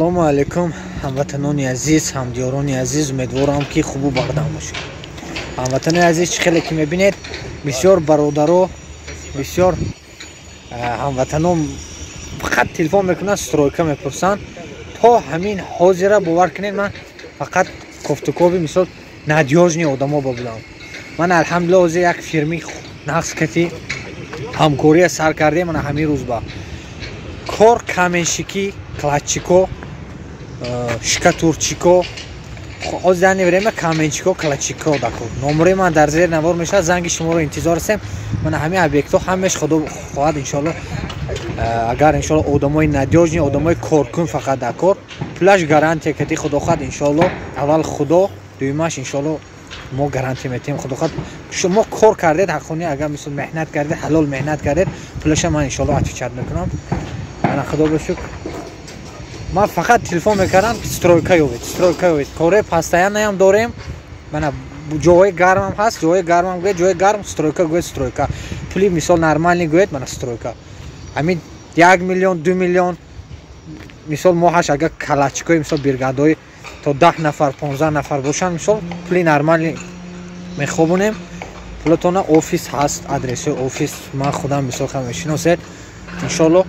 Ассалому алайкум, ҳамватанони азиз, ҳамдиёрони азиз. Умедворам, ки хубу бардам бошед. Ҳамватанои азиз, чӣ хеле ки мебинед, бисёр бародаро, бисёр ҳамватанон фақат телефон мекунанд, стройка мепурсанд. То ҳамин ҳозира, бовар кунед, ман фақат кофтукови, мисол, надёжный одамо ба будам. Ман, алҳамдулилла, ҳозир як фирми нақс кати ҳамкория сар кардем. Мана ҳамин рӯз ба кор каменщики, кладчико, штукатурчико. Ҳозир данный время каменщико, кладчико дакор. Номерои ман дар зери навор мешавад, занги шуморо интизор ҳастем. Мана ҳамин объектҳо ҳамеш, худо хоҳад, иншоалло, агар, иншоалло, одамои надёжный, одамои коркун фақат дар кор, пулаш гарантия кати, худо хоҳад, иншоалло. Аввал худо, дуюмаш, иншоалло, мо гарантия метиҳем. Худо хоҳад, шумо кор кардед ҳаққони, агар, мисол, меҳнат кардед, ҳалол меҳнат кардед, пулаша ман, иншоалло, отвечать мекунам. Ана, худо ба шукр, ман фақат телефон мекардам: стройка ёбед, стройка ёбед. Кораи постоянныям дорем. Мана ҷоҳои гармам ҳаст. Ҷоҳои гармам гӯед, ҷои гарм стройка гӯед, стройка. Пули, мисол, нормальный гӯед, мана стройка. Ҳамин 1 миллион, 2 миллион, мисол, моҳаш, агар кладчикои, мисол, бригадаҳои то 10 нафар, 15 нафар бошанд, мисол, пули нормальный мехобонем пулатона. Офис ҳаст, адресҳои офис ман худам, мисол, мешиносед. Иншоалло,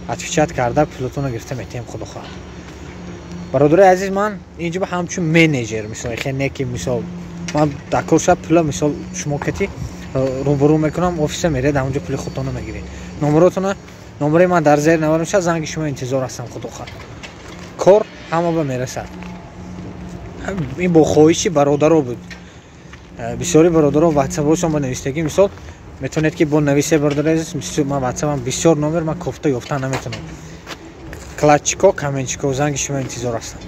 отвечать карда, пулатонро гирифта метиҳем, худо хоҳад. Бародарои азиз, ман инҷо ҳамчун менеҷер, мисол, хе не ки, мисол, ман дар кор шаб пула, мисол, шумо кати рӯбарӯ мекунам, офиса меред, ҳамонҷо пули худтонро мегиред. Номеротона, номерои ман дар зери навор мешавад, занги шумо интизор ҳастам. Худо хоҳад, кор ҳама ба мерасад. Ин бо хоҳиши бародаро буд. Бисёри бародаро ватсапошон ба навиштагӣ, мисол, метавонед ки бо нависе. Бародари азиз, ман ватсапам бисёр номер, ман кофта ёфта наметавонам. Кладчико, каменщико, занги шумо интизор ҳастам.